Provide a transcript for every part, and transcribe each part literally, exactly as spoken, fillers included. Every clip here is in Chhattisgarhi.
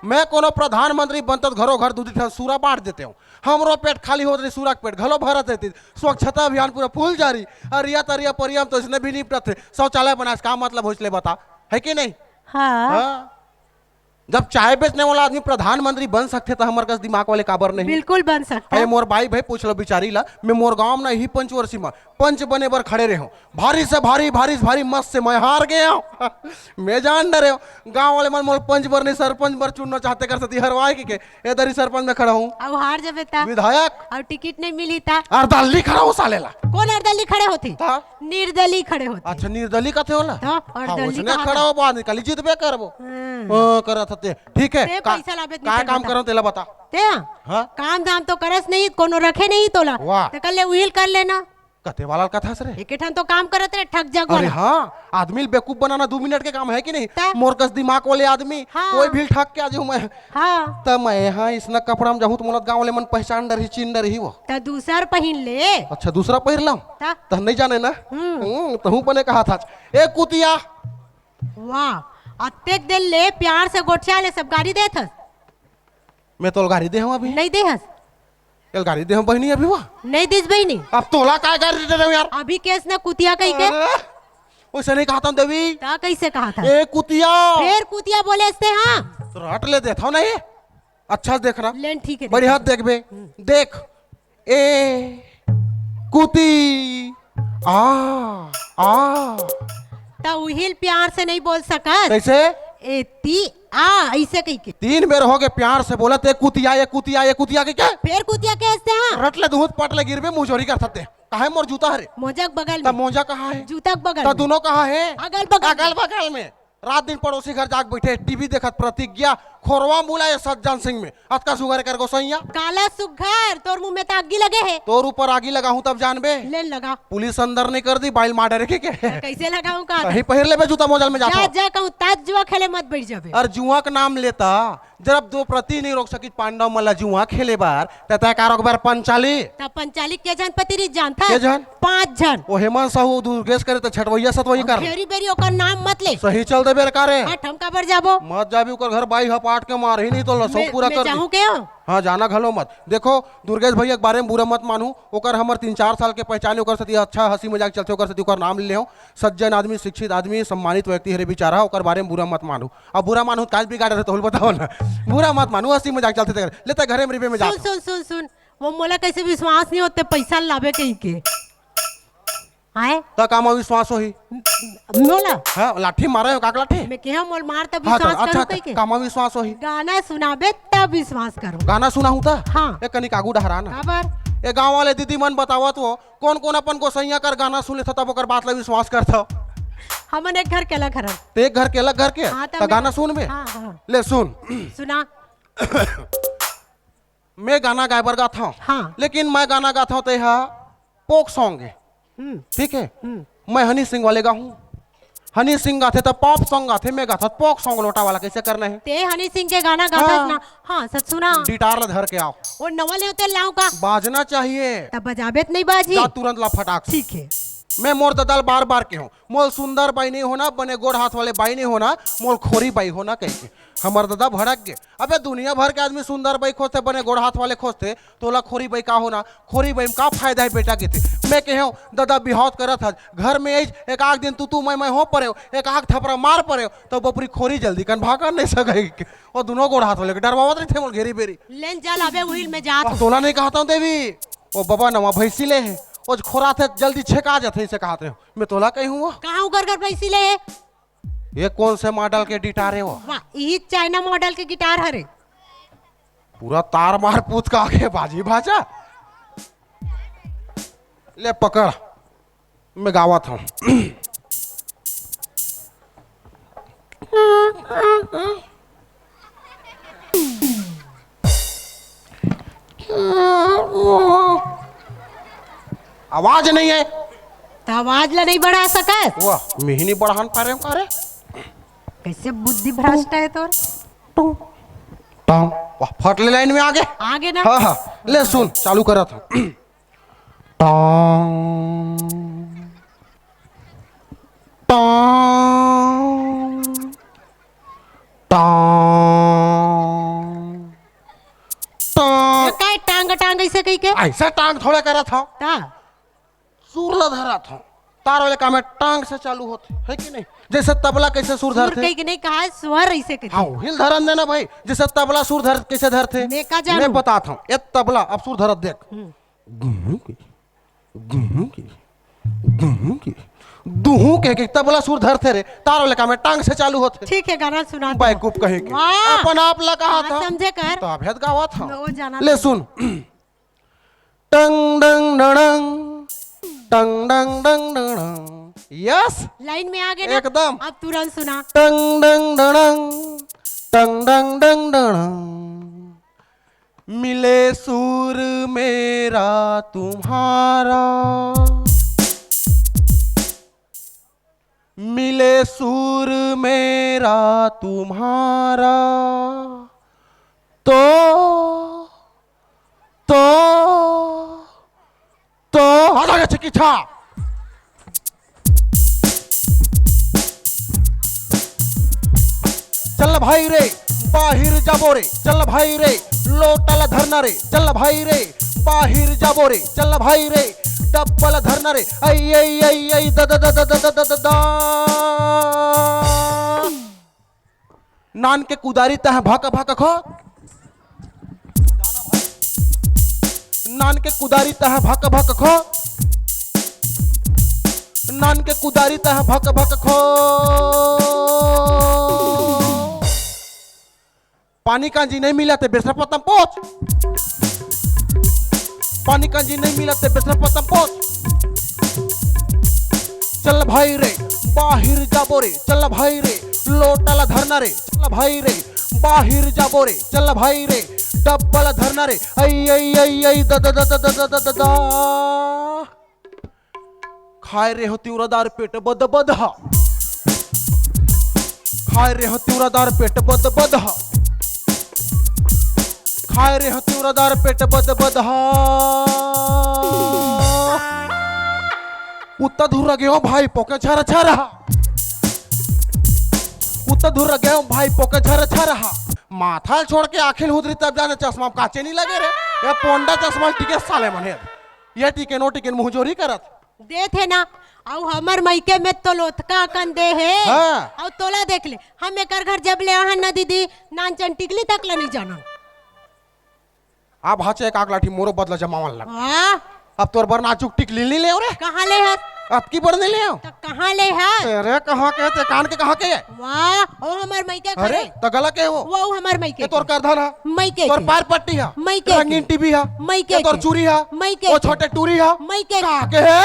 मैं कोनो प्रधानमंत्री बनतों त घरो घर दू दू ठन सूरा बांट देतेंव। हमरो पेट खाली होत रही, सूरा के पेट घलो भरत रही। स्वच्छता अभियान पूरा full जारी। अरिया तरिया परिया म तो इसने भी निपटत हे, शौचालय बनाए से का मतलब होइस ले बता, हे कि नहीं? हाँ। हाँ। जब चाय बेचने वाला आदमी प्रधानमंत्री बन सकथे, त हमर कस दिमाग वाले काबर नहीं? बिल्कुल बन सकथे। अरे मोर बाई भाई पूछ लो बिचारी ला, मैं मोर गांव म ना इही पंचवर्षी म पंच बने बर खड़े रहेंव। भारी से भारी, भारी से भारी मत से मैं हार गेंव। मैं जान डरेंव। गांव वाले मन मोला पंच बर नहीं, सरपंच बर चुनना चाहथे कर सेती हरवाए कहिके ए दरी सरपंच में खड़ा हूँ। अउ हार जबे ता? विधायक। अउ टिकट नहीं मिली ता? अर्दली खड़ा हो साले ला। कोन अर्दली खड़े होथे? ता? निर्दली खड़े होथे। अच्छा, निर्दली कथे ओला? ता हाँ, अर्दली उसने कहा खड़ा था। हो, बाद निकाली, जीतबे करबो। हाँ। ओ, करत हते। ठीक है, ते का, पैसा लाबे त का निकल काम बता। करंव तेला बता। ते हाँ? हाँ? काम धाम तो करस नहीं, कोनो रखे नहीं तोला। वाह। त कर ले, उहिल कर लेना। कते वाला कथस रे? एके ठन तो काम करत रे, ठग जग अरे वाला। हाँ, आदमी ल बेवकूफ बनाना दू मिनट के काम हे कि नहीं? ता? मोर कस दिमाग वाले आदमी, हाँ। कोई भी ठग के आ जाहूँ मैं। हाँ। त मैं हाँ, इसना कपड़ा म जाहूँ त मोला गाँव वाले मन पहचान डरही, चिन डरही वो। त दूसर पहिन ले। अच्छा, दूसरा पहिर लंव? ता? त नहीं जाने ना? हम्म। हम्म, तहूँ बने कहा था। ए कुतिया। वाह, अतेक दिन ले प्यार से गोठिया ले सब गारी देथस। मैं तोल गारी दे हूँ अभी। नहीं देहस। एल गारी दे हूँ बहिनी अभी वो। नहीं दिस बहिनी। अब तोला काय गारी दे रहे हूँ यार? अभी केस ना कुतिया कही के। अरे, वैसे नहीं कहा था देवी। ता कैसे कहा था? ए कुतिया। फेर कुतिया बोले असते हाँ। तो रट ले देता हूँ नहीं। अच्छा से देखना। लेन ठीक है, बढ़िया देखना। देखबे। हम्म। देख। ए कुती आ आ। त उहिल प्यार से नहीं बोल सकत। कैसे? एती आ, ऐसे कही के। तीन बेर हो गए प्यार से बोलत, ए कुतिया, ए कुतिया, ए कुतिया के क्या? फेर कुतिया के असते हाँ। रट ले दूध पट ले गिरबे, मुंह जोरी कर सकते। काहे मोर जूता हरे? मोजा के बगल त में। मोजा कहाँ है? जूता के बगल त में। दोनों कहाँ है? अगल बगल अगल में। बगल में। रात दिन पड़ोसी घर जाके बैठे, टीवी देखत, प्रतिज्ञा खोरवा मुला ये सज्जन सिंह में। अतका सुघर कर गोसैया। काला सुघर, तोर मुंह में त आगी लगे हे। तोर ऊपर आगी लगाहूं तब जानबे। ले लगा। पुलिस अंदर नहीं कर दी, बाइल मार डरे के, के? कैसे लगाऊं का? कहीं पहिर लेबे जूता मोजल में जा जाथो। जा कहूं, तात जुआ खेले मत बैठ जाबे। अरे जुआ के नाम लेता, जब दो प्रति नहीं रोक सकित पांडव मन ला जुआ खेले बर, त तय का रोकबे पंचाली? त पंचाली के झन पति रही जानथा? के झन? पांच झन। ओ हेमंत साहू दुर्गेश करे त छठवैया सतवैया कर। घेरी बेरी ओकर नाम मत ले। सही चल दे बेर का रे? हट, हम काबर जाबो? मत जाबी, ओकर घर बाई ह पाट के मारही नहीं तो लसौ मैं, पूरा मैं कर दी। जाहूं के हो? हाँ, जाना घलो मत। देखो, दुर्गेश भैया के बारे में बुरा मत मानू, ओकर हमर तीन चार साल के पहचाने, ओकर सेती अच्छा हंसी मजाक चलथे, ओकर सेती ओकर नाम ले लेहूं। सज्जन आदमी, शिक्षित आदमी, सम्मानित व्यक्ति हरे बेचारा, ओकर बारे में बुरा मत मानू। अब बुरा मानू त काज बिगाड़ रहे तो होल बताओ ना। बुरा मत मानू, हंसी मजाक चलथे तेकर। ले ते घरे में रिबे में जा। सुन, सुन, सुन, सुन। वो मोला कैसे विश्वास नहीं होते, पैसा लाबे कहीं के। आए? त कामा विश्वास होही? मोला? हाँ, लाठी मारे हो, काक लाठी? मैं कहा मोल मार तब हाँ, विश्वास अच्छा, करूँ अच्छा, कहीं के। कामा विश्वास होही? गाना सुनाबे तब विश्वास करूँ। गाना सुनाहूं त? हाँ। ए कनिक आगू डहरा ना। काबर? ए गांव वाले दीदी मन बतावत वो, कौन कौन अपन गोसैया कर गाना सुन लेथो तब ओकर बात ला विश्वास करथो? हमन एक घर के अलग हरन। ते एक घर के अलग घर के? हाँ, त त मैं गाना सुनबे? हाँ, हाँ। ले सुन। सुना। मैं गाना गाए बर गाथव। हाँ। लेकिन मैं गाना गाथव ते हा pop song हे। हम्म। ठीक है? हम्म। मैं हनी सिंह वाले गाहूँ। हनी सिंह गाथे त pop song गाथे, मैं गाथव pop song लोटा वाला, कैसे करना है? ते हनी सिंह के गाना गाथस हाँ। ना? हाँ, सच सुना। गिटार ला धर के आओ। वो नवा ले होते लाऊं का? बाजना चाहिए। तब बजाबे त नहीं बाजी। जा तुरंत ला फटाक से। ठीक है। मैं मोर ददा ल बार बार के हूँ, मोल सुंदर बाई नहीं होना, बने गोड़ हाथ वाले बाई नहीं होना, मोल खोरी बाई होना कह के। हमर ददा भड़क गे। अबे दुनिया भर के आदमी सुंदर बाई खोजथे, बने गोड़ हाथ वाले खोजथे, तोला खोरी बाई का होना? खोरी बाई में का फायदा है बेटा के थे? मैं कहे हूँ, ददा बिहाव करत हस, घर में आइस, एक आध दिन तू तू मैं मैं हो परे हो, एक आध थपरा मार परे हो, तो बपरी खोरी जल्दी कन भागा नहीं सके। वो दोनों गोड़ हाथ वाले के डरवावत नहीं थे मोल घेरी बेरी। लेन जा लाबे उहिल में जात अब हूँ। तोला नहीं कहता हूँ देवी, वो बाबा नवा भैंसी ले है, वो खोरा थे जल्दी छेका जाते इसे कहते हो। मैं तोला कही हूँ वो। कहाँ उकर कर भैंसी ले है? ये कौन से मॉडल के गिटार है वो? वाह, यही चाइना मॉडल के गिटार हरे। पूरा तार मार पूत का आगे बाजी भाजा। ले पकड़, मैं गावत हूँ। आवाज नहीं है। त आवाज ला नहीं बढ़ा सकत? वाह, मिहिनी बढ़ान पा रहे हो का रे? कैसे बुद्धि भ्रष्ट है तोर? टोंग, टोंग। वाह, फट ले लाइन में आगे। आगे ना? हाँ, हाँ। ले सुन, चालू करत हूँ। टोंग, टोंग, टोंग। के? ऐसा टांग थोड़े करत हव। ता? सुर ला धरत हव। तार वाले काम में टांग से चालू होथे, हे कि नहीं? जैसे तबला कैसे सुर सुर धरथे? कही के नहीं कहा है, स्वर ऐसे कही। हाँ, हिल धरन देना भाई। जैसे तबला सुर धर, कैसे धरथे? मैं का जानू? मैं बतात हव। ए तबला, अब सुर धरत देख। हम्म। गुहू की, गुहू की, गुहू की, दुहू के, के तबला सुर धरथे रे, तार वाले काम में टांग से चालू होथे। ठीक है, गाना सुना दो। बैकूफ कहे के। वाह। अपन आप ला कहा हाँ, था। समझे कर। तो अभेद गावत हव। वो जाना ले था। सुन। टंग डंग डंग, टंग डंग डंग डंग। यस। लाइन में आ गए ना? एकदम। अब तुरंत सुना। टंग डंग डंग, टंग डंग डंग डंग। मिले सुर मेरा तुम्हारा, मिले सुर मेरा तुम्हारा, तो, तो, तो, हट आगे चिकित्सा। चल भाई रे, बाहिर जाबो रे, चल भाई रे, लोटा ला धरना रे, चल भाई रे, बाहिर जाबो रे, चल भाई रे, डब्बा ला धरना रे, ऐ, ऐ, ऐ, ऐ, द, द, द। नान के कुदारी तह भक भक खो। नान के कुदारी तह भक भक खो। नान के कुदारी तह भक भक खो। पानी कांजी नहीं मिला ते बेसरा पत्तम पोच। पानी कांजी नहीं मिला ते बेसरा पत्तम पोच। चल भाई रे, बाहिर जाबो रे, चल भाई रे, लोटा ला धरना रे, चल भाई रे, बाहिर जाबो रे, चल भाई रे, डब्बा ला धरना रे, ऐ, ऐ, ऐ, ऐ, द, द, द। खाए रे हो तिवरादार पेट बद बद हा। खाए रे हो तिवरादार पेट बद बद हा। खाए रे हो तिवरादार पेट बद बद हा। उत्ता धुर्रा गेहूं भाई पोके छर छर हा। उत्ता धुर्रा गेहूं भाई पोके छर छर हा। माथा छोड़ के आखिल हुदरी तब जाने चश्मा काचे नहीं लगे रे। ये पोंडा चश्मा टिके साले मने। ये टिके नो टिके मुंहजोरी करत। देथे ना, अउ हमर मइके में तो लोथका अकन दे हे। हाँ। अउ तोला देख ले, हम एकर घर जब ले आहन ना दीदी, नानचन टिकली तक ला नहीं जानन। अब हाचे एक आग लाठी मोरो बदला जमावन लग। हाँ। अब तोर बर नाचुक टिकली नहीं ले रे। कहाँ ले हस? अतकी बर नहीं ले। त कहाँ ले हस? अरे कहाँ के ते कान के कहाँ के? वाह, ओ हमर मइके अरे, खरे। त गला के वो? वो हमर मइके ये तोर के। करधन हा? मइके तोर के। पार पट्टी हा? मइके रंगीन के। टीवी हा? मइके ये तोर के। चूरी हा? मइके वो के। छोटे टूरी हा? मइके के। का के है?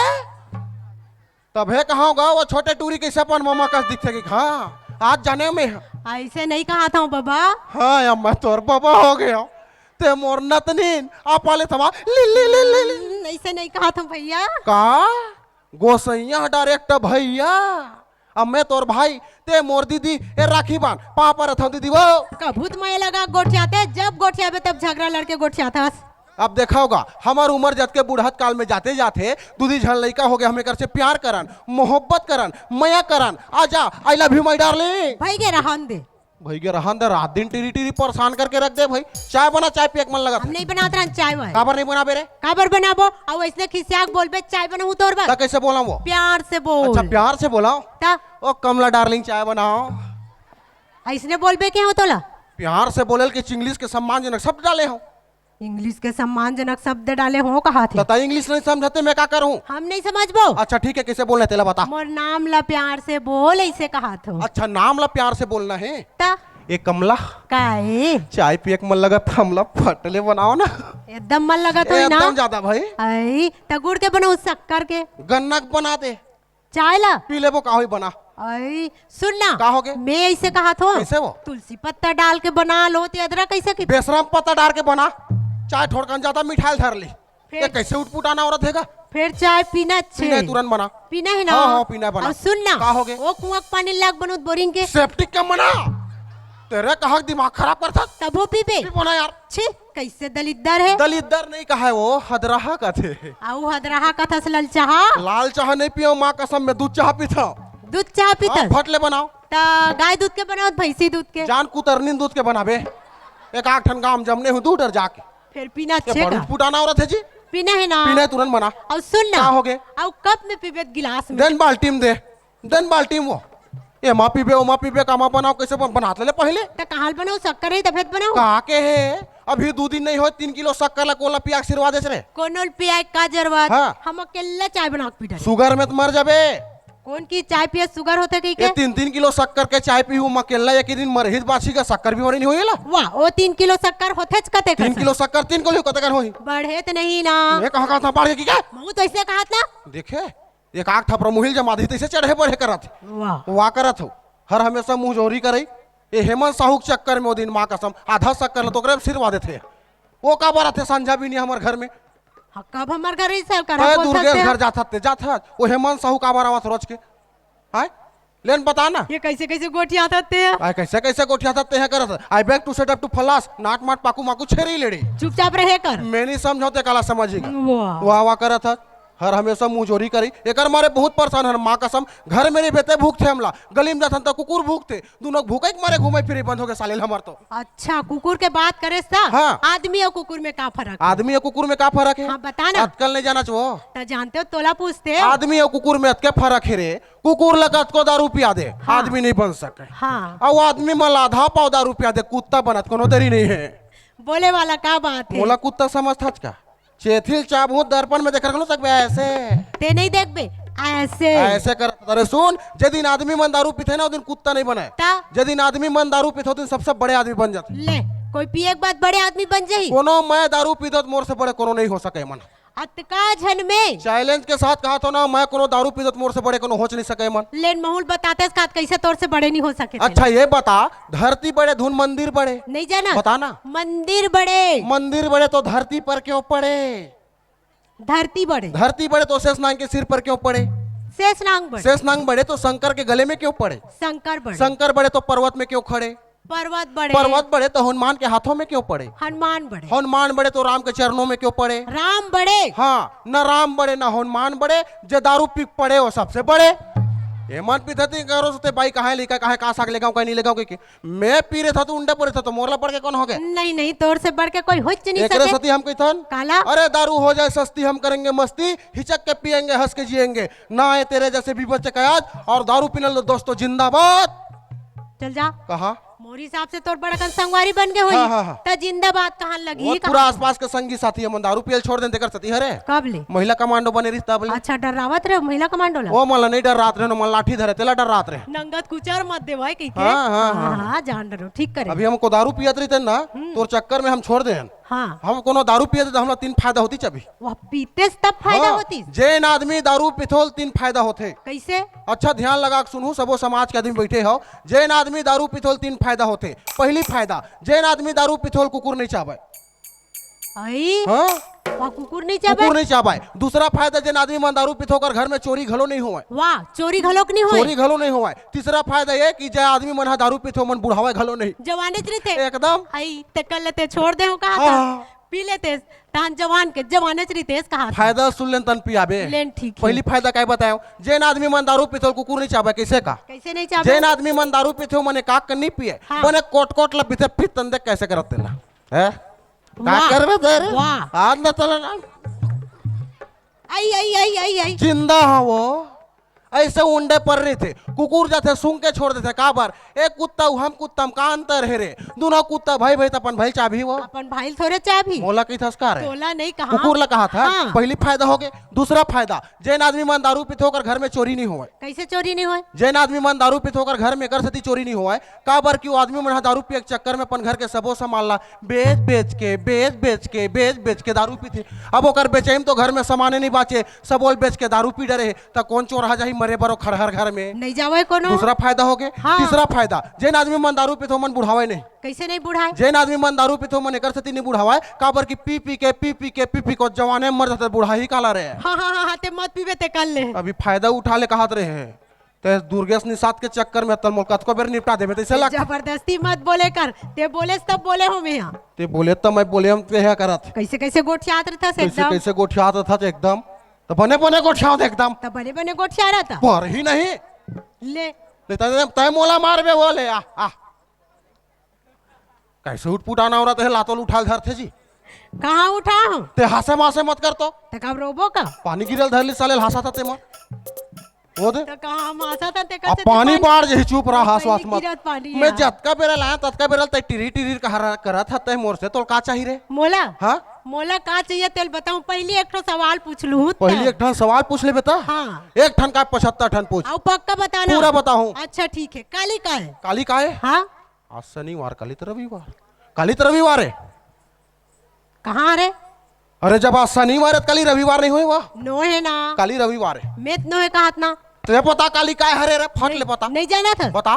तभे कहांव गा, वो छोटे टूरी कैसे अपन ममा कस दिखथे कि हाँ, आज जाने में हा। ऐसे नहीं कहा था बाबा। हाँ, अब मैं तोर बाबा हो गया। ते मोर नतनीन, आप वाले थमा, ले, ले, ले, ले, ले। हम्म, ऐसे नहीं कहा था भैया। का? गोसैया डायरेक्ट भैया, अब मैं तोर भाई, ते मोर दीदी, ए राखी बांध, पाँव परत हंव दीदी वो। कभू त मैं लगा गोठियाते, जब गोठियाबे तब झगरा लड़के गोठियाथस। अब देखा होगा, हमर उमर जतके बुढ़त काल में जाते जाते, दू दी झन लइका हो गए, हम एकर से प्यार करन, मोहब्बत करन, मया करन, आजा, I love you my darling। भाई के रहन दे। भइगे रहन दे, रात दिन टिरी टिरी परेशान करके रख दे भाई। चाय बना, चाय पिए के मन लगत हम हे। नहीं बनात रहन चाय वाय। काबर नहीं बनाबे रे? काबर बनाबो? अउ ऐसने खिसिया के बोलबे, चाय बनाऊं तोर बर? त कैसे बोला वो? प्यार से बोल। अच्छा, प्यार से बोला? त? ओ कमला डार्लिंग, चाय बनाओ। ऐसने बोलबे के हो तोला? प्यार से बोलेल कि इंग्लिश के सम्मानजनक शब्द डाले हो। इंग्लिश के सम्मानजनक शब्द डाले हो कहा थे। त तैं इंग्लिश नहीं समझते, मैं का करूं? हम नहीं समझबो। अच्छा ठीक है, कैसे बोलना है तेला बता। मोर नाम ला प्यार से बोल, ऐसे कहा थो। अच्छा, नाम ला प्यार से बोलना है। त? ए कमला, का ए? चाय पिए के मन लगत, हमला फटले बनाओ ना। एकदम मन लगत होई ना? एकदम ज्यादा भाई। आई, त गुड़ के बनाओ, शक्कर के? गन्ना के बना दे। चाय ला? पी लेबो, का होई बना। आई, सुन ना। का होगे? मैं ऐसे कहा थो। कैसे वो? तुलसी पत्ता डाल के बना लो, ते अदरक कैसे की? बेशरम पत्ता डाल के बना। चाय थोड़कन ज्यादा मिठाइल धर ली। फिर ये कैसे उठपुटाना औरत हेगा? फिर चाय पीना अच्छे। पीना है, तुरंत बना। पीना है ना? हाँ, हाँ, पीना है, बना। अउ सुन ना। का होगे? वो कुआं के पानी लाग बनोत बोरिंग के। सेप्टिक के बना। तेरे कहा दिमाग खराब करथस। तभो पीबे? पी बना यार। छी, कैसे दलिद्दर हे? दलिद्दर नहीं कहा है वो, हदरहा कथे। अउ हदरहा कथस ललचाहा? लाल चाहा नहीं पियो, माँ कसम मैं दूध चाहा पीथंव। दूध चाहा पीथस? हाँ, फट ले बनाओ। त गाय दूध के बनाओ, भैंसी दूध के? जान कुतरनी दूध के बनाबे। एक आठ ठन गांव जमने हूँ, दू डर जाके। फेर पीना ये अच्छे बड़ का? उटपुटाना औरत हे जी। पीना हे ना? पीना हे, तुरंत बना। अउ सुन ना। का होगे? अउ कप में पीबे त गिलास में? देन बाल्टी में दे। देन बाल्टी में वो। एमा पीबे, ओमा पीबे, कामा बनाओ, कइसे बन-, बनात ले पहिले। त कहाँ ले बनाओ? शक्कर हे, तभे त बनाओ। का के हे? अभी दू दिन नइ होय, तीन किलो शक्कर ला कोन ला पिया के सिरवा देस रे? कोनो ल पिया के का जरूरत? हाँ। हम अकेल्ला चाय बना के पी डारे। सुगर में त मर जाबे। कोन के चाय पिए सुगर होथे कहिके? ये तीन तीन किलो शक्कर के चाय पीहू, अकेल्ला एक ही दिन मरही त बाँचही का, शक्कर बीमारी नइ होय एला? वाह, ओ तीन किलो शक्कर होथेच कते तीन कसन। किलो शक्कर तीन किलो कते कन होही? बढ़े त नहीं ना। मैं कहाँ कहा था बाढ़ के कि क्या? महूँ तो अइसे कहा था। देखे, एक आग थपरा मुहिल जमा दी, तइसे चढ़े बढ़े करत। वाह। वाह करत हो। हर हमेशा मुँह जोरी करई। ये हेमंत साहू के चक्कर में ओ दिन माँ कसम आधा शक्कर ल तो ओकरे में सिरवा देथे। वो का बरत हे संझा भी नहीं हमर घर में। हाँ, कब हमर घर ही से कर तय बोल दुर्गेश सकते हैं? घर जात हस ते जात हस, वो हेमंत साहू काबर आवत रोज के? आय? लेन बता ना। ये कइसे कइसे गोठियात हस ते? आय, कइसे कइसे गोठियात हस ते करत? I beg to set up to फलास, नाट माट पाकू माकू छेरी लेड़ी। चुपचाप रहे कर। मैं नहीं समझौं ते काला समझी का। वाह। वाह वाह करत हस। हर हमेशा मुँह जोरी करी। एकर मारे बहुत परेशान हन, माँ कसम। घर में रहिबे ते भूखथे हमला, गली में जाथन त कुकुर भूखथे। दुनों भूखे के मारे घूमे फिरे बंद हो गए साले ल हमर तो। अच्छा, कुकुर के बात करेस त? हाँ। आदमी अउ कुकुर में का फरक हे? आदमी अउ कुकुर में का फरक हे? हाँ, बता ना। आजकल नहीं जाना चाहो। त जानते हो, तोला पूछते। आदमी अउ कुकुर में अतके फरक हे रे। कुकुर ला कतको दारू पिया दे, हाँ। आदमी नहीं बन सके। हाँ। अउ आदमी मन ला आधा पाव दारू पिया दे, कुत्ता बनत कोनो देरी नहीं हे। बोले वाला का बात हे? मोला कुत्ता समझथस का? चेथिल चाबहूँ दर्पण में देखर घलो सकबे ऐसे। ते नहीं देखबे, ऐसे। ऐसे कर, अरे सुन, जे दिन आदमी मन दारू पीथे ना, ओ दिन कुत्ता नहीं बने। ता? जे दिन आदमी मन दारू पीथे, ओ दिन सबसे बड़े आदमी बन जाथे। ले, कोई पिए के बाद बड़े आदमी बन जाही? कोनो मैं दारू पीथों त मोर से बड़े कोनो नहीं हो सके मन। अतका झन में। Challenge के साथ कहा थो ना, मैं कोनो दारू पीथों त मोर से बड़े कोनो होच नहीं सके मन। लेन महूँ ल बताते खात कइसे तोर से बड़े नहीं हो सके थे। अच्छा, ये बता, धरती बड़े धुन मंदिर बड़े। नहीं जाना। बता ना। मंदिर बड़े। मंदिर बड़े तो धरती पर क्यों पड़े? धरती बड़े। धरती बड़े तो शेष नांग के सिर पर क्यों पड़े? शेष नांग बड़े। शेष नांग बड़े तो शंकर के गले में क्यों पड़े? शंकर बड़े। शंकर बड़े तो पर्वत में क्यों खड़े? पर्वत बड़े। पर्वत बड़े तो हनुमान के हाथों में क्यों पड़े? हनुमान बड़े। हनुमान बड़े तो राम के चरणों में क्यों पड़े? राम बड़े। हाँ, न राम बड़े, न हनुमान बड़े, जे दारू पी के पड़े, वो सबसे बड़े। ये मन पीथस ते करो सोते बाई, कहाँ लेगा, कहाँ का साग लेगा, कहीं नहीं लेगा, कहीं के। मैं पी रहे था तो उंडे पड़े था, तो मोर ला बढ़ के कौन हो गए? नहीं, नहीं, तोर से बढ़ के कोई होच नहीं एकरे सके। सती हम कहिथन, काला? अरे दारू हो जाए सस्ती, हम करेंगे मस्ती, हिचक के पिएंगे, हंस के जिएंगे। ना आए तेरे जैसे बीबच्चे का याद, और दारू पीने लो दोस्तों जिंदाबाद। चल जा। कहा? मोर हिसाब से तोर बड़कन संगवारी बन गए होही। हाँ, हाँ, हाँ। त जिंदाबाद कहाँ लगी, वो कहाँ? पूरा आसपास के संगी साथी हमन दारू पियल छोड़ देन, तेकर सती हरे। कब ले? महिला कमांडो बने रहिस तब ले। अच्छा, डरावत रहे महिला कमांडो ला? वो मन ला नहीं डरात रहे, मन लाठी धरे, तेला डरात रहे। नंगत कुचर मत देवाय कहिके। हाँ, हाँ, हाँ, हाँ। हाँ, जान डरो, ठीक करे। अभी हमको दारू पियत रहिते ना, हम्म। तोर चक्कर में हम छोड़ देन। हाँ। हम कोनो दारू पियत त हमला तीन फायदा होतिस अभी। वाह, पीतेस तब फायदा हाँ, होतिस? जेन आदमी दारू पिथे ओला तीन फायदा होथे। कइसे? अच्छा ध्यान लगा के सुनहू, सबो समाज के आदमी बैठे हो। जेन आदमी दारू पिथे ओला तीन फायदा होथे। पहली फायदा, जेन आदमी दारू पिथे ओला कुकुर नहीं चाबय। आई? हाँ? वाह, कुकुर नहीं चाबय? कुकुर नहीं चाबय। दूसरा फायदा, जेन आदमी मन दारू पिथे ओकर घर में चोरी घलो नहीं होवय। वाह, चोरी घलोक नहीं होवय। चोरी घलो नहीं होवय। तीसरा फायदा ये कि जे आदमी मन ह दारू पिथे ओमन बुढ़ावय घलो नहीं। जवानेच रहिथे। एकदम। आई, ते कल ते छोड़ दे हो कहा था। हाँ। पी लेतेस, तहन जवान के जवानेच रहितेस कहा था। फायदा सुन लेन तहन पियाबे। लेन ठीक हे। पहली फायदा काय बतायो, जेन आदमी मन दारू पिथे ओला कुकुर नहीं चाबय, कइसे का? कइसे नहीं चाबय? जेन आदमी मन दारू पिथे ओमन एकाक के नहीं पिए, हाँ। बने कोट कोट ला पिथे, फिर तहन देख कइसे करत तेला। हैं? का वाह, करबे तेरे? वाह। आज ना चला ना। आई, आई, आई, आई, आई। जिंदा हा वो। अइसे उंडे पर रहिथे। कुकुर जाथे, सूंघ के छोड़ देथे। काबर? ए कुत्ता, हम कुत्ता म का अंतर हे रे? दूनों कुत्ता भाई भाई त अपन भाई चाबही वो। अपन भाई ल थोरे चाबही। मोला कहिथस का रे? तोला नहीं कहा। कुकुर ला कहा था। हाँ। पहली फायदा होगे। दूसरा फायदा, जेन आदमी मन दारू पिथे ओकर घर में चोरी नहीं होवय। कइसे चोरी नहीं होवय? जेन आदमी मन दारू पिथे ओकर घर में एकर सेती चोरी नहीं होवय। काबर कि वो आदमी मन ह दारू पिए के चक्कर में अपन घर के सबो सामान ला बेच बेच के, बेच बेच के, बेच बेच के दारू पीथे। अब ओकर बेचई म तो घर में सामाने नहीं बाचे, सबो ल बेच के दारू पी डरे हे, त कोन चोरहा जाही मरे बर ओ खड़हर घर में? नहीं जावय कोनो। दूसरा फायदा होगे। हाँ। तीसरा फायदा, जेन आदमी मन दारू पीथे ओमन बुढ़ावय नहीं। कइसे नहीं बुढ़ाय? जेन आदमी मन दारू पीथे ओमन एकर सेती नहीं बुढ़ावय, काबर कि पी पी के, पी पी के, पी पी के जवाने म मर जाथे, बुढ़ाही काला रे। हाँ, हाँ, हाँ, हाँ, ते मत पीबे ते कर ले। अभी फायदा उठा ले कहत रहे। ते दुर्गेश निषाद के चक्कर में तल मोल कतको बेर निपटा देबे तइसे लग। जबरदस्ती मत बोले कर, ते बोलेस तब बोले हों मैं हा। ते बोले त मैं बोले हों, ते हा करत। कइसे कइसे गोठियात रहिथस कइसे एकदम। कइसे गोठियात रहिथस एकदम। त बने बने गोठियावत एकदम। त बने बने गोठिया रहिथस। पर ही नहीं। ले। ले तय, तय मोला मारबे वो ले, आ, आ। कइसे उठपुटाना औरत हे, लातों ल उठा ल धरथे जी। कहाँ उठाहूँ? ते हासे मासे मत कर तो। त का रोबो का? पानी गिरल धर ली साले, हासा था ते मा। वो दे। त कहाँ हम हासा था ते अब कइसे पानी पानी बाढ़ जही, चुप रहा, हास वास मत। गिरत पानी मैं है। जतका बेरा लाया, ततका बेरा ते टिरी टिरी कहा करत हते मोर से, तोल का चाही रे? मोला? हाँ? मोला का चाहिए तेल बताऊं, पहली एक ठो सवाल पूछ लूं त। पहली एक ठो सवाल पूछ लेबे त? हाँ। एक ठन का पचहत्तर ठन पूछ। अउ पक्का बताना। पूरा बताहूं। अच्छा ठीक है, काली का है? काली का है? हाँ। आज शनिवार, काली त रविवार। काली त रविवार है। कहाँ रे? अरे जब आज शनिवार है त काली रविवार नहीं होय वा? नो है ना। काली रविवार है। मैं त नो है कहत ना। ते पता काली का हरे रे? फट ले पता। नहीं जाना था? बता।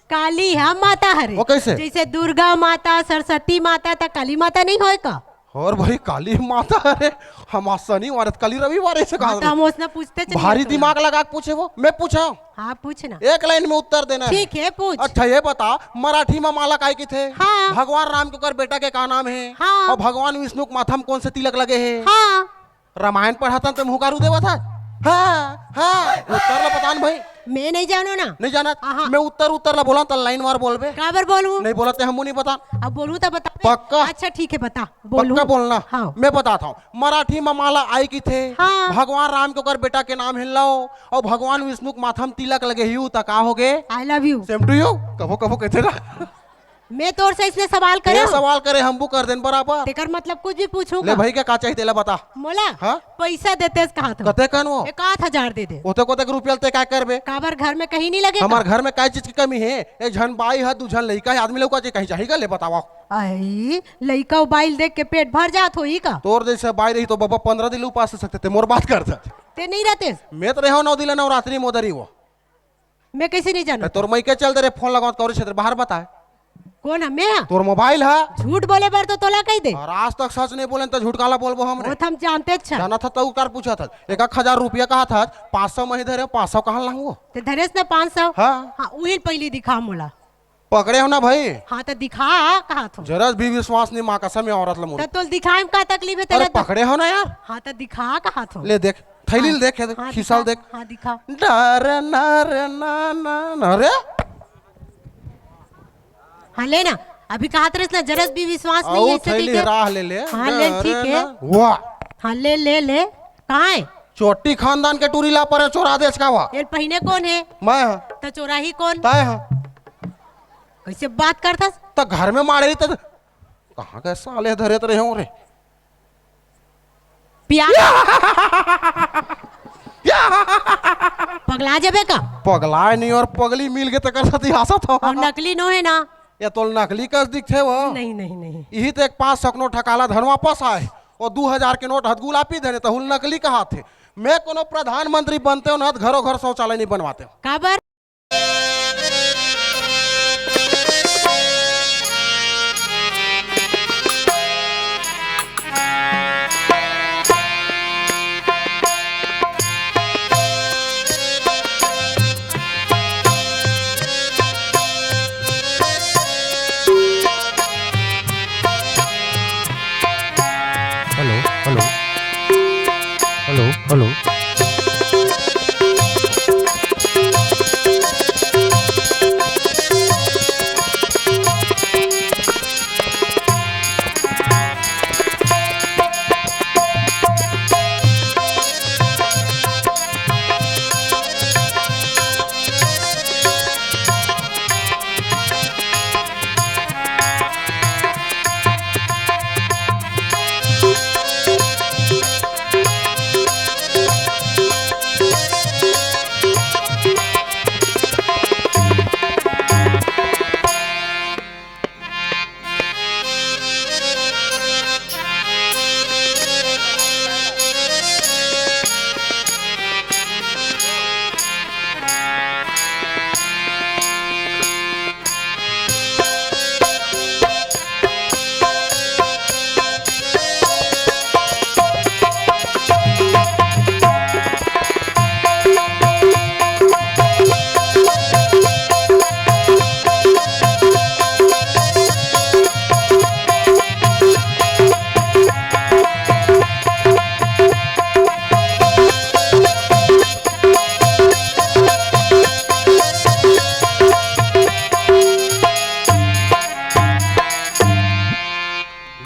काली ह माता हरे। वो कैसे? जैसे दुर्गा माता, सरस्वती माता, त काली माता नहीं होय का? और भाई काली माता हरे, हम आज शनिवार है त काली रविवार ऐसे कहा हाँ, त हम उसने पूछते चलिए भारी तो। दिमाग लगा के पूछे वो, मैं पूछा। हाँ, पूछना। एक लाइन में उत्तर देना है। ठीक है, पूछ। अच्छा, ये बता, मराठी में माला काय किथे? हाँ। भगवान राम के ओकर बेटा के का नाम है? हाँ। और भगवान विष्णु के माथा में कौन से तिलक लगे है? हाँ। रामायण पढ़ाता त मुँह कारू देवत है। हाँ, हाँ, उत्तर ला पता न भाई। मैं नहीं जानों ना। नहीं जानत? हाँ। मैं उत्तर, उत्तर ला बोला त लाइन वार बोलबे। काबर बोलूं? नहीं बोला ते हमू नहीं बता। अब बोलूं त बता। पक्का? अच्छा ठीक है, बता। बोलूं? पक्का बोलना। हाँ। मैं बताता हूँ। मराठी में माला आई किथे? हाँ। भगवान राम के ओकर बेटा के नाम है लव, और भगवान विष्णु के माथा में तिलक लगे ही, त का हो गे? I love you। Same to you। कभो कभो कहते ना। मैं तोर से इसने सवाल करे ये हूँ। सवाल करे, हमू कर देन बराबर। तेकर मतलब कुछ भी पूछूं ले का? भाई, के का चाहिए तेला बता। मोला? हाँ? पैसा देते कहा था। कते कन वो? एक आध हजार दे दे। ओते कोते के रुपया ते का करबे? काबर घर में कहीं नहीं लगे हमार का? घर में काय चीज की कमी है? एक झन बाई है, दू झन लइका है, आदमी लउका जे कहीं चाहिए का? ले बतावा। आई, लइका बाई देख के पेट भर जात होई का? तोर जैसे बाई रही तो बाबा पन्द्रह दिन उपास रह सकते थे, मोर बात कर दे। ते नहीं रहते? मैं तो रहो नौ दिन नवरात्रि मोदरी वो। मैं कैसे नहीं जानूं? तोर मई के चल दे रे, फोन लगावत कौरी क्षेत्र बाहर बताए। कौन है? मैं? तोर मोबाइल है। झूठ बोले बर तो तोला कही दे। और आज तक सच नहीं बोले तो झूठ काला बोलबो हम रे? वो तो हम जानते अच्छा। जाना था तो उतार पूछा था। एक एक हजार रुपया कहा था, पाँच सौ मही धरे, पाँच सौ कहाँ लाऊंगो? ते धरेस ना पाँच सौ? हाँ। हाँ, उही पहली दिखा मोला। पकड़े हो ना भाई? हाँ, तो दिखा, कहा थो। जरा भी विश्वास नहीं, माँ कसम, ये औरत ला मुड़। तो तोल दिखाए में का तकलीफ है अरे तेरा तो? पकड़े हो ना यार। हाँ, तो दिखा, कहा थो। ले देख, थैली हाँ। ले देख, हाँ, खिसाल दिखा, देख। हाँ, दिखा। डर नर ना ना ना रे। हाँ, ले ना। अभी कहा तेरे से ना, जरा भी विश्वास नहीं आओ, है, ऐसे थैली ठीक है। राह ले ले। हाँ, ले, डर ठीक है। ना। वाह। हाँ, ले, ले, ले। कहाँ है? चोटी खानदान के टूरी ला परे चोरा देस का वा? ये पहिने कौन है? मैं हाँ। तो चोराही कौन? तय हाँ। कैसे बात करथस? त घर में मारे रही त कहाँ के साले धरे त रहे हो रे? पिया। पगला जबे का? पगलाए नहीं और पगली मिल के तकर साथ ही हंसत हो। और नकली नो है ना? ये तोल नकली कस दिखथे वो। नहीं, नहीं, नहीं। यही तो एक पाँच सौ नोट हकाला धन वापस आए। वो दू हजार के नोट हथ गुलापी धने तहुल नकली कहा थे। मैं कोनो प्रधानमंत्री बनते हो ना, घरों घर शौचालय नहीं बनवाते हो। काबर? Hello, hello. Hello, hello.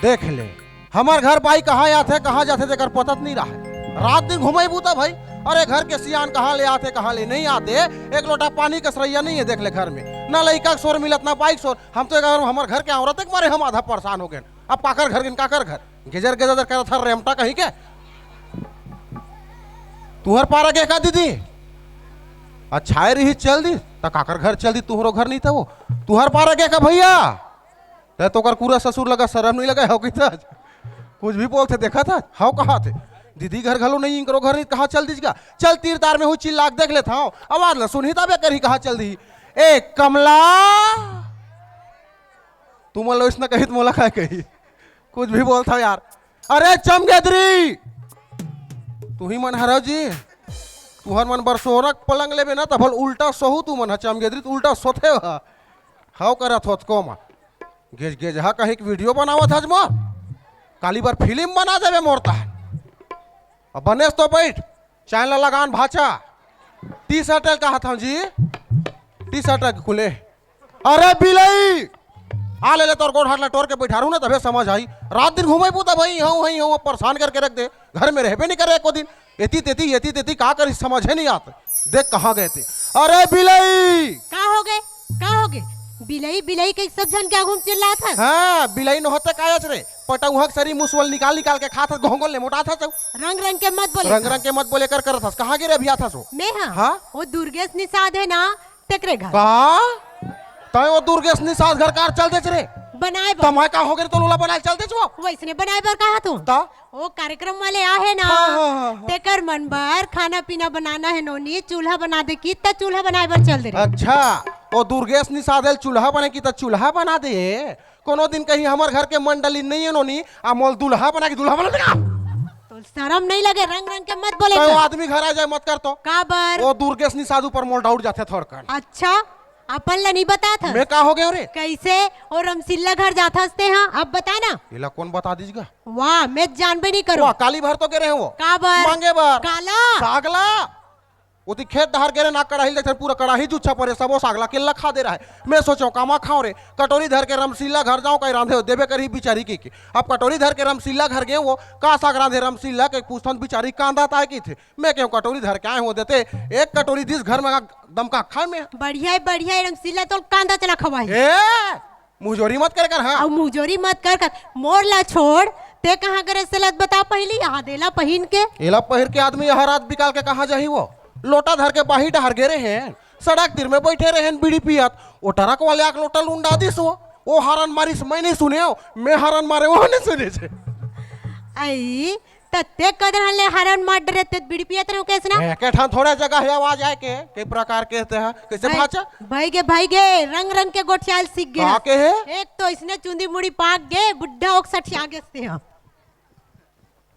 देख ले, हमर घर बाई कहाँ आथे, कहाँ जाथे, तेकर पता त नइ राहय। रात दिन घूमई बूता भई। अरे, घर के सियान कहाँ ले आथे, कहाँ ले नइ आथे, एक लोटा पानी के सरइया नइ हे, देख ले घर में। ना लइका के सोर मिलत, ना बाई के सोर। हम तो एक, हमर घर के औरत के मारे हम आधा परेशान हो गेन। अब काकर घर गेन, काकर घर? गेजर गेजर करत हर रेमटा कहीं के। तुहर पारा गे का दीदी? अच्छा, आए रही, चल दी। त काकर घर चल दी? तुहरो घर नइ त वो। तुहर पारा गे का भइया? तैं तो ओकर कूरा ससुर लगा, सरम नइ लगा हे, हो कि त कुछ भी बोलथे, देखत हस, हव कहाथे। दीदी घर घलो नइ, इनकरो घर नइ, कहाँ चल दिस गा? चल, तीर तार में हूँ, चिल्ला के देख लेत हँव, आवाज ल सुनही तभे करही, कहाँ चल दिही। ए कमला, तुमन ला अइसना कही त मोला काय कही? कुछ भी बोलथव यार। अरे चमगेदरी, तुही मन हरव जी, तुहर मन बर सोना के पलंग लेबे ना, तभल उल्टा सोहू तुमन ह। चमगेदरी त उल्टा सोथे ह, हव करत होत को मा। गेज गेजहा कहीं के वीडियो बनावत हस मोर। काली बर फिल्म बना देबे मोर तहन। अब बनेस तो बैठ, चैनल लगान भाचा। टी शर्ट कहात हँव जी, टी शर्ट खुले। अरे बिलई, आ ले ले, तोर गोड़ हाथ ला टोर के बैठारू ना, तभे समझ आई। रात दिन घूमई बूता भई, हूँ हई हूँ, परेशान करके रख दे। घर में रहबे नइ करे एको दिन। एती तेती, एती तेती का करी, समझे नइ आत। देख कहाँ गे ते। अरे बिलई! का हो गे? का हो गे? बिलई, बिलई के सब झन के आगू में चिल्लात हस? हाँ, बिलई नोहते कायच रे। पटउहक सरी मुसवल निकाल निकाल के खात हस, गोहगोल ले मोटात हस। रंग रंग के मत बोले। रंग रंग के मत बोले कर करत हस। कहाँ गे रे अभी आत हस वो? मैं हाँ? हाँ? वो दुर्गेश निषाद हे ना, तेकरे घर। का? तैं वो दुर्गेश निषाद घर कार चल देच रे? बनाए बर। तमाय का हो गे रे, तोला बनाए चल देच वो? वइसने बनाए बर कहात हँव। त? वो कार्यक्रम वाले आहे ना, हाँ, हाँ, हाँ, हाँ। तेकर मन बर खाना पीना बनाना हे नोनी, चूल्हा बना दे किहिस त चूल्हा बनाए बर चल दे रे। अच्छा, वो दुर्गेश निषाद हे ल चूल्हा बने किहिस त चूल्हा बना दे। कोनो दिन कहीं हमर घर के मंडली नइ हे नोनी, आ मोला दूल्हा बना के दूल्हा बना देगा। तोला सरम नइ लगे? रंग रंग के मत बोले तैं कर। वो आदमी घर आ जाए मत कर तो। काबर? वो दुर्गेश निषाद ऊपर मोला डाउट जाथे थोड़कन। अच्छा, अपन ला नइ बतात हस? मैं का हो गेंव रे? कइसे? वो रमसिल्ला घर जात हस तें हा, अब बता ना। एला कोन बता दिस गा? वाह, मैं जानबे नइ करों। वाह, काली भर तो गे रहेंव वो। काबर? मांगे बर। काला? साग ला। ओती खेत डहर गे रहेन, कड़ाही ल देखथन, पूरा कड़ाही जुच्छा परे, सबो साग ला केल्ला खा दे रहय। मैं सोचेंव, कामा खांव रे, कटोरी धर के रमसिल्ला घर जांव, कहीं रांधे देबे करही बिचारी कहिके। अब कटोरी धर के रमसिल्ला घर गेंव वो, का साग रांधे रमसिल्ला कहिके पूछथंव, बिचारी कांदत आय कहिथे। मैं केहेंव कटोरी धर के आए हंव, देते एक कटोरी दिस घर में दमका खाए में। बढ़िया हे, बढ़िया हे, रमसिल्ला तोला कांदा चना खवाही। ए, मुंहजोरी मत करे कर, हाँ। अउ मुंहजोरी मत कर कर, मोर ला छोड़, तें कहाँ गे रहेस तेला बता पहिली, आदे ला पहिन के। एला पहिर के आदमी हर रात बिकाल के कहाँ जाही वो? लोटा धर के बाही डहर गे रहेन, सड़क तीर में बइठे रहेन बीड़ी पियत, वो ट्रक वाले आके लोटा ल उंडा दिस वो, वो हारन मारिस, मैं नइ सुनेंव, मैं हारन मारेंव, वो नइ सुने हे। अई, त तें कदर हन ले हारन मार डरे, तें बीड़ी पियत रहेंव कइसना? एके ठन थोड़े जगह हे आवाज आए के, कई प्रकार के ते ह, कइसे भाई, भाचा? भई गे, भई गे, रंग रंग के गोठियाय ल सीख गे का हस। कहे? एक तो अइसने चुंदी मुड़ी पाक गे, बुढ़ा होके सठिया गेस तें हा।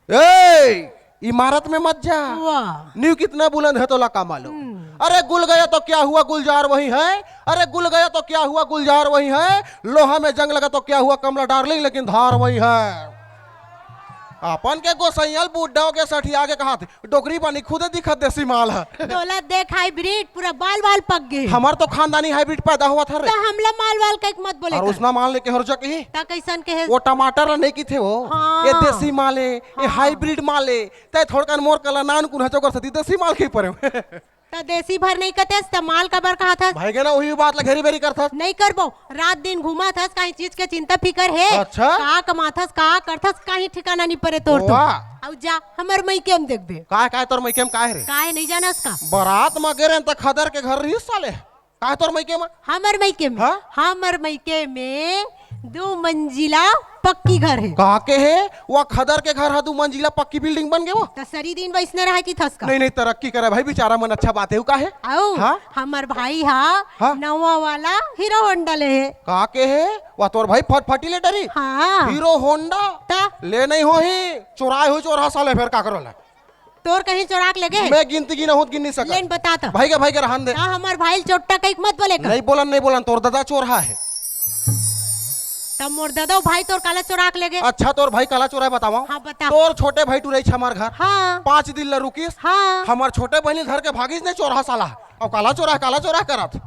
ए, इमारत में मत जा। वाह। नींव कितना बुलंद है तोला का मालूम? हम्म। अरे गुल गया तो क्या हुआ, गुलजार वही है। अरे गुल गया तो क्या हुआ, गुलजार वही है। लोहा में जंग लगा तो क्या हुआ, कमला डार्लिंग, लेकिन धार वही है। अपन के गोसइया ल बुढ़ा होगे, सठिया गे कहाथे, डोकरी बानी खुदे दिखत देसी माल ह। तोला देख हाइब्रिड, पूरा बाल बाल पक गे। हमर तो खानदानी हाइब्रिड पैदा होवत हरे। त हमला माल वाल कहिके मत बोले अउ कर। उसना माल लेके हर जगह ही। त कइसन कहे? वो टमाटर ला नइ किथे वो। हाँ। ये देसी माल हे, ये हाँ। हाइब्रिड माल हे। तैं थोड़कन मोर कला नान कुन हचो कर सती देसी माल के परे। त देसी भर नइ कतेस, त माल काबर कहाथस? भई गे ना, उही बात ला घेरी बेरी करथस। नइ करबो, रात दिन घूमत हस, काहीं चीज के चिंता फिकर हे? अच्छा। का कमाथस, का करथस, काहीं ठिकाना नइ परे तोर तो। वाह। अउ जा, हमर मइके म देखबे। काय, काय तोर मइके म काय रे? काय नइ जानस का? बरात म गे रहेन त खदर के घर रहिस साले। काय तोर मइके म? हमर मइके म? हाँ? हमर मइके में दू मंजिला पक्की घर हे। का के हे? वो खदर के घर ह दू मंजिला पक्की बिल्डिंग बन गे वो? त सरी दिन वइसने रहय कहिथस का? नहीं, नहीं, तरक्की करे भाई, बिचारा मन अच्छा बात हे, वो का हे? अउ हाँ? हमर भाई हा हाँ? नवा वाला हीरो होंडा ले हे। का के हे? वो तोर भाई फटफटी ले डरी? हाँ। Hero Honda? त? ले नइ होही, चोराय होही चोरहा साले, फेर का करों ला? तोर कहीं चोराक लेगे? मैं गिनती गिना हूँ, गिन नइ सकत। लेन बता त। भई गे, भई गे, रहन दे। त हमर भाई ल चोट्टा कहिके मत बोले कर। नइ बोलन, नइ बोलन, तोर ददा चोरहा हे। त मोर ददा भाई तोर काला चोराक लेगे? अच्छा, तोर भाई काला चोराय बतावंव। हाँ, बता। तोर छोटे भाई टुरई छमार घर। हाँ। पाँच दिन ला रुकिस। हाँ। हमर छोटे बहिनी ल धर के भागिस ने चोरहा साला। अउ काला चोरहा, काला चोरहा करत।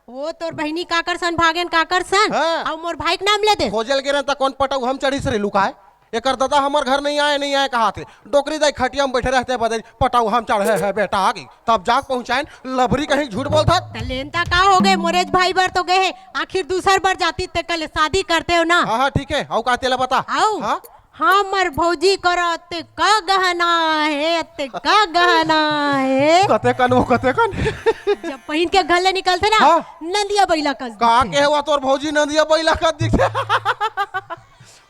वो तोर बहिनी काकर सन भागेन, काकर सन? हाँ। अउ मोर भाई के नाम ले दे। खोजे ल गे रहेन त कोन पटउहम चढ़िस रे लुकाय? एकर ददा हमर घर नहीं आए, नहीं आए कहाथे। डोकरी दाई खटिया में बैठे रहते बदे, "पटाऊ हम चढ़े हैं बेटा," आगे तब जाके पहुंचाएन। लबरी कहीं झूठ बोलथस। त लेनता का हो गए, मोरेज भाई बर तो गए हे, आखिर दूसर बर जाती ते कल शादी करते हो ना। हाँ हाँ ठीक है, अउ का तेला बता। अउ? हाँ? हमर भौजी करा ते का गहना हे, ते का गहना हे। कते कन वो कते कन। जब पहिन के घर ले निकलते ना, हाँ। नंदिया बैला कस का दिखते। कहे हुआ तोर भौजी नंदिया बैला कस दिखते।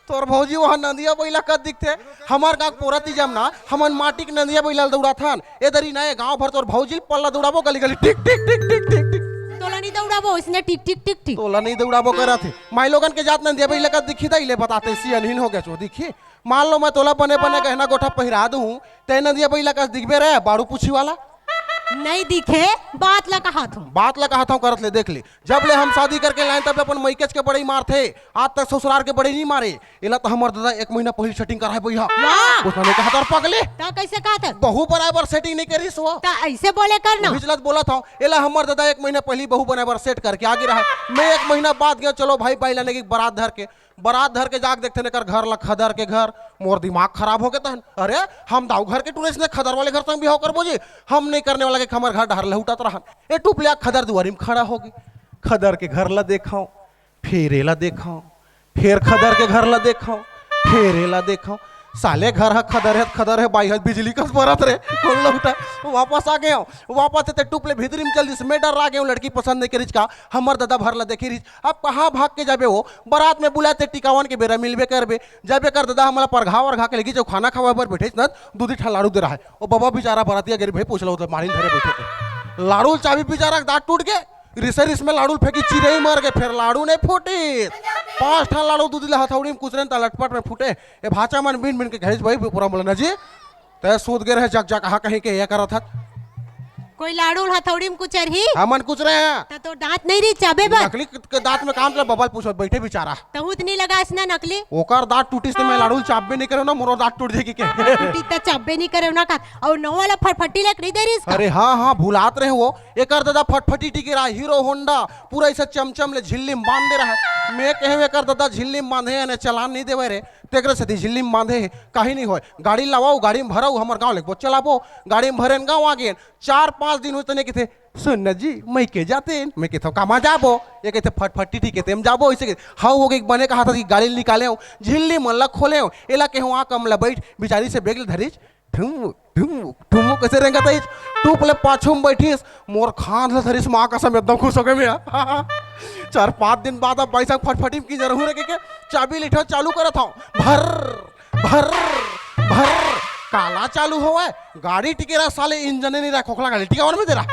तोर भौजी वहाँ नंदिया बैला कस दिखते। हमर गाँव पोरा तीजा म ना, हमन माटी के नंदिया बैला ल दौड़ाथन। ए दरी ना, ए गाँव भर तोर भौजी ल पल्ला दौड़ाबो गली गली, टिक टिक टिक टिक टिक टिक। तोला नहीं दौड़ाबो इसने टिक टिक टिक टिक। तोला नहीं दौड़ाबो करत हे। माई लोगन के जात नंदिया बैला कस दिखी दाई, ले बताते सियनहीन हो गया छो, दिखी। मान लो मैं तोला बने बने गहना गोठा पहिरा दूँ, ते नंदिया बैला कस दिखबे रे, बाड़ू पूछी वाला। नहीं दिखे, बात ला कहात हूँ। बात ला कहात हूँ करत ले, देख ले। जब ले हम शादी करके लाएन, तब ले अपन मइकेच के बड़ई मारथे। आज तक ससुरार के बड़ई नहीं मारे। एला तो हमर ददा एक महीना पहिली setting कराए बइहा। वाह! उसने नहीं कहा तोर पगले। त कैसे कहात हस? बहू बनाए बर setting नहीं करिस वो। त ऐसे बोले कर ना। बिचलत बोलत हूँ, एला हमर ददा एक महीना पहिली बहू बनाए बर set करके आगे रहा। मैं एक महीना बाद गया, चलो भाई, बाई लाने की बारात धर के। बारात धर के जाके देखते न कर घर ला, खदर के घर। मोर दिमाग खराब हो गया तहन। अरे, हम दाऊ घर के टूरे अइसने खदर वाले घर संग बिहाव करबो जी। हम नहीं करने वाला के हमर घर डहर लहुटत रहन। ए टुपलिया खदर दुआरी में खड़ा होगे। खदर के घर ला देखव, फेर एला देखव, फेर खदर के घर ला देखव, फेर एला देखव। साले घर ह खदर हे, खदर हे, बाई ह बिजली कस बरत रे। कौन लहुटा? वापस आ गए हो। वापस ते टुपले भीतरी में चल दिस। मैं डर्रा गए हूँ, लड़की पसंद नहीं करिस का। हमर ददा भर ला देखे रहिस। अब कहाँ भाग के जाबे हो? बारात में बुलाए ते टिकावन के बेरा मिलबे करबे। जब एकर ददा हमला परघा वरघा के लेगी, जो खाना खवाए बर बैठे न, दू दी ठन लाड़ू दे रहा है। ओ बाबा बेचारा बरातिया गरीब भाई, पूछ लो तो मारिन धरे बैठे थे। लाड़ू चाबी बेचारा के दांत टूट गए, रिसे रिस में लाड़ू फेंकी, चिरई मर गए, फिर लाड़ू नहीं फूटी। पांच ठन लाड़ू दू दी ला हथौड़ी में कुचरे न, त लटपट में फूटे। ए भाचा मन बिन बिन के कहेच भाई पूरा बोला ना जी, तै सूत गे रहे जग जग, कहा कहीं के ये करत हत। कोई लाड़ू हथौड़ी में कुचरही? हमन कुचरे हैं। त तो दांत नहीं रही चाबे बर। नकली के दांत में काम चला, बबल पूछो, बैठे बेचारा। तहूत नहीं लगास ना नकली। ओकर दांत टूटिस त मैं लाड़ू चाबे नहीं करे ना, मोरो दांत टूट जाएगी के। टूटी त चाबे नहीं करे ना का। और नवा वाला फटफटी लेके नहीं दे रहिस का? अरे हाँ हाँ, भुलात रहे वो। एकर ददा फटफटी टिके रहा, हीरो होंडा, पूरा ऐसा चमचम ले झिल्ली में बांध दे रहा है। मैं कहे एकर ददा झिल्ली में बांधे यानी चलान नहीं देवे रे, तेकरे सेती झिल्ली में बांधे हे। काही नहीं होय, गाड़ी लावाओ, गाड़ी में भराओ, हमर गाँव लेके चलाबो। गाड़ी में भरेन, गाँव आ गेन। चार पांच दिन होते नहीं किथे, "सुन न जी, मैं के जाते?" मैं किथे, "कामा जाबो?" ये किथे, "फटफटी टिके तेम जाबो।" इसे के, "हाँ हो गई, बने कहा था कि गाड़ी निकाले हो, झिल्ली मन ला खोले हो।" एला के हो, "आ कम ला बैठ।" बिचारी से बैग ले धरिस, ठुमुक ठुमुक ठुमुक कैसे रेंगत आइस। टूप ले पाछू में बैठिस, मोर खांध ल धरिस, माँ कसम एकदम खुश हो गए मैं। चार पांच दिन बाद अब भाई साहब फटफटी में की जरूर है के, चाबी लिठो चालू करत हूँ, भर भर भर। काला चालू होवे, गाड़ी टिके रहा साले, इंजन नहीं रहा, खोखला गाड़ी टिकावन में दे रहा।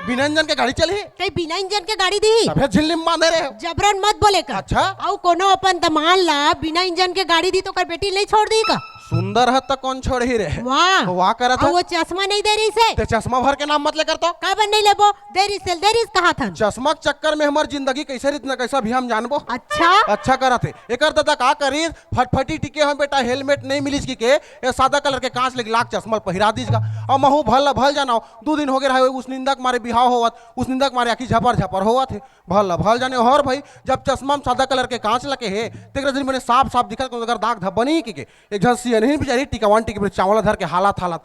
बिना इंजन के गाड़ी चली? कहीं बिना इंजन के गाड़ी दी? तभे झिल्ली में बांधे रहे। जबरन मत बोले कर। अच्छा? अउ कोनो अपन दमान ला बिना इंजन के गाड़ी दी तो कर बेटी नहीं छोड़ दी का? सुंदर है त कौन छोड़ही रे? वाह। वाह करत अउ है। वो चश्मा नहीं दे रहिस हे। ते चश्मा भर के नाम मत लेकर तो। काबर नहीं लेबो? दे रहिस हे, दे रहिस कहा थन। चश्मा के चक्कर में हमर जिंदगी कैसे रीत न कैसा भी हम जानबो। अच्छा? अच्छा करत हे। एकर दादा का करिस, फटफटी टिके हम बेटा, हेलमेट नहीं मिलिस कि के, ये सादा कलर के कांच लगी लाग चश्मा ल पहिरा दीस गा। अब महू भल भल जाना, दू दिन हो गए रहे, उस निंदा के मारे बिहाव होवत, उस निंदा के मारे आखी झपर झपर होवत हे। भल भल जाने हर भाई, जब चश्मा में सादा कलर के कांच लगे हे, तेकरे दिन मैंने साफ साफ दिखत, अगर दाग धब्बा नहीं कि के, एक झन सियनहिन बेचारी टिकावन टिके में चावल धर के हालत हालत,